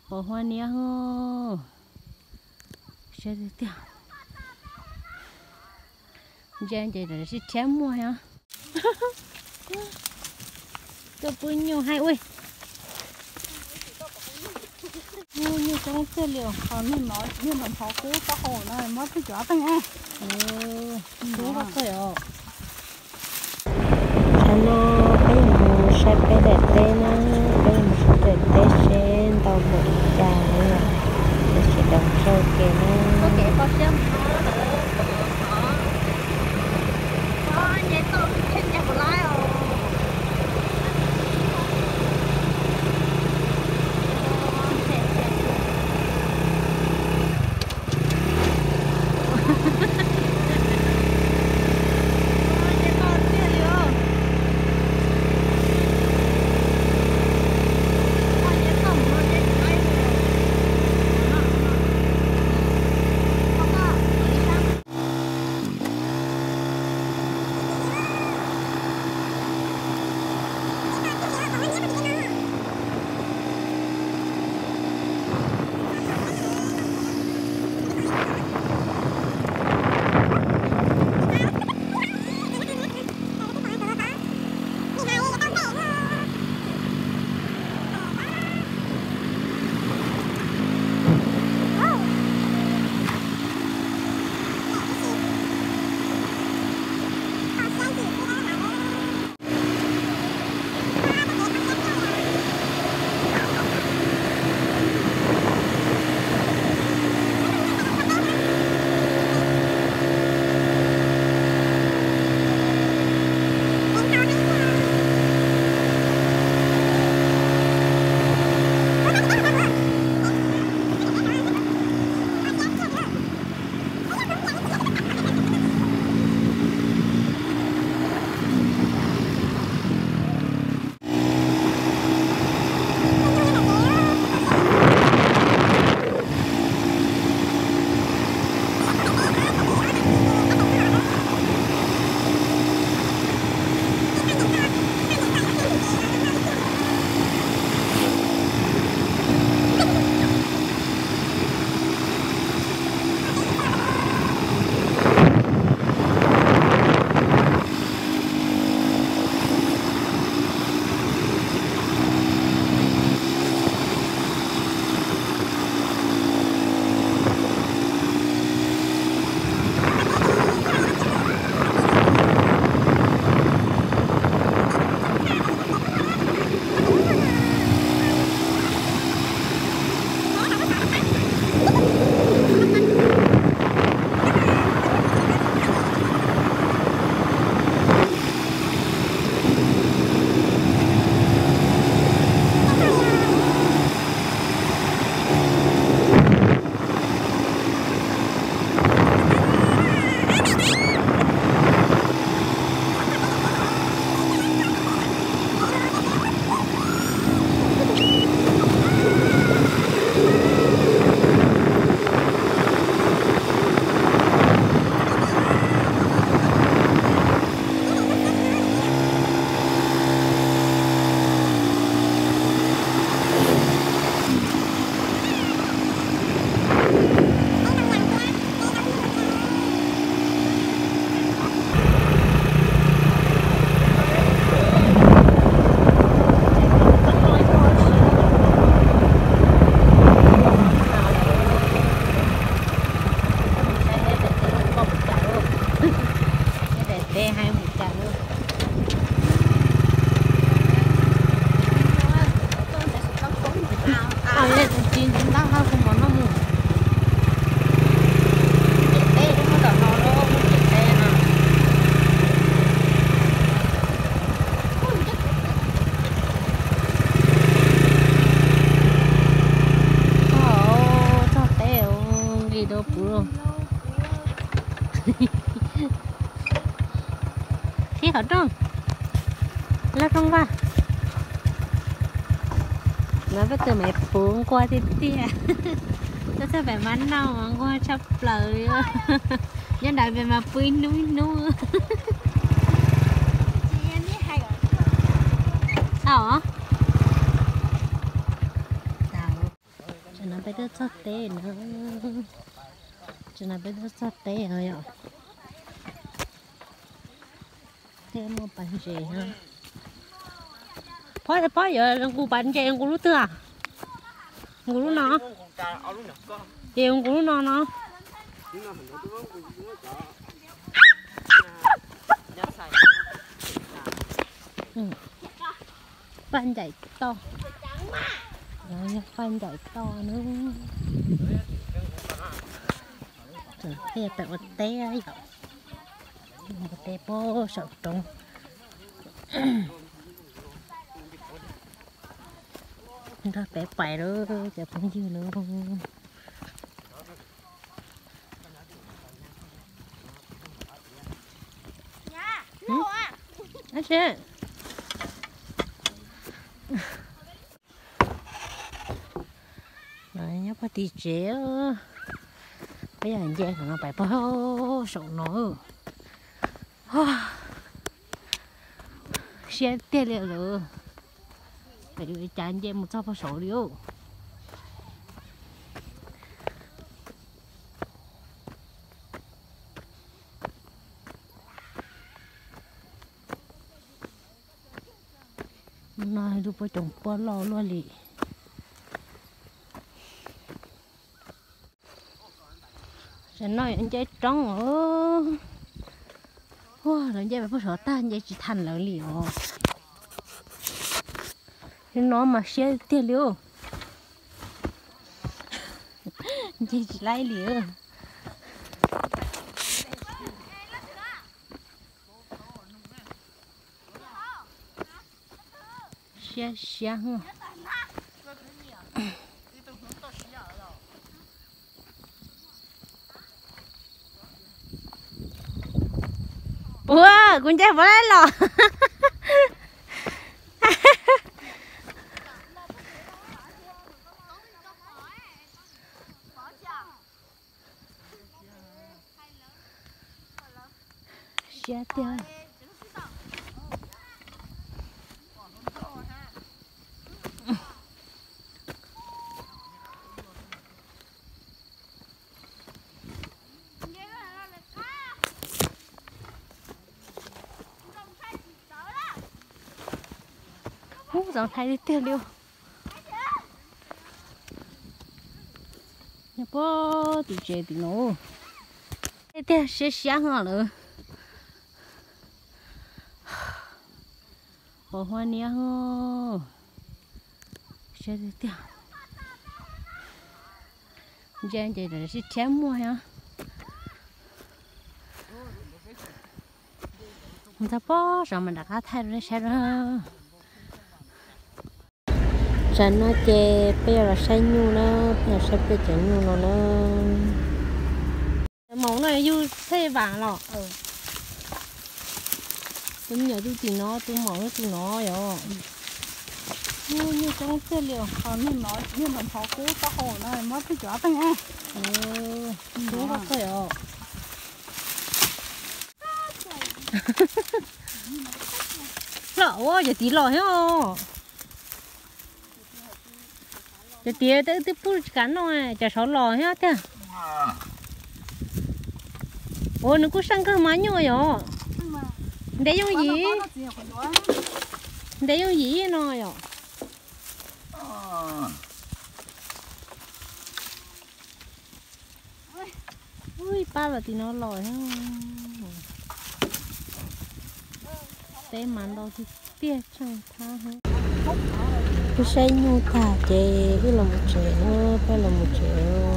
Qos huab niab, siab tiag tiag. Ntsia ces sib rhiab muag os. Tuaj pub nyuj haib ua. Nyuj coob tiag li, niag no, niag no hnov kub taub hau no muab peb cuav teeg. Kub tau kawg os. Tsam no peb yuav mus saib peb daim teb na, peb yuav mus saib daim teb seb ntau npaum li cas na, sawv daws mus saib ua ke na. Daim teb haib mus cas lawm. Tsis ntau hab kuv mov noj mus. Daim teb lub muab tom no lub daim teb no. Txog teb nqis dua puv. Qhib qhov rooj, lub rooj vag. No peb tus me puv nquag tiag tiag. Tuaj txog pem mab noj mas nquag tshaj plaws li. Nyob ntawd pem mas pw ib hnub ib hnub. Tau. Tuaj txog teb na, tsis na peb tuaj txog teb no yom. Teb muaj pas ntses no. Phob, phob yuav nqus pas ntses, nqus lub twg? Nqus lub no. Ces nqus lub no no. Paj ncaim toj, yog paj ncaim toj na. Tseem thiaj pem ua teb yom, ua teb puag saum roob. Nrog peb pais lawm cov phooj ywg lawm. Nyob puag tim tsev, peb yog nce no pais puag saum no. Siab tiag li lawm, cas nce mus txog puag saum li. No lub pob coom puab loj luaj li. Tam no yuav nce roob os. Lawv nce puag saud tag nce tsis tau lawv li os. Li no mas siab tiag li. Nce tsis laib li. Siab siab. Ua kuv nce puas laib los. Siab tiag. Ub, zoo thaij tiag tiag li. Nyob puag tim tsev tim no. Tiag siab siab ho lawm. Pos huab niab. Siab tiag tiag. Ntsia ces sib rhiab muag thiab. Mus txog pob saud mas rov qab thaij rau nej saib na. Tsam no ces peb yuav los saib nyuj na, peb los saib peb cov nyuj no na. Maum no yug thej vam los. Tus me nyuam tus tim no, tus maum tus no yom. Nyuj coob tiag li. Nyuj no, nyuj no nthov kub taub hau no muab pheej cuav teeg. Kub kawg yom. Los ua cov tid los thiab. Cov tid twb pub tsis kam noj, cov saud los thiab tiag. Ua nws kuj seej kawg mas nyuj yom. Ntev yooj yim, ntev yooj yim no yom. Ib pab los tim no los. Peb mas ntau tiag tiag tshaj thab. Wb saib nyuj tag ces wb los mus tsev na, peb los mus tsev.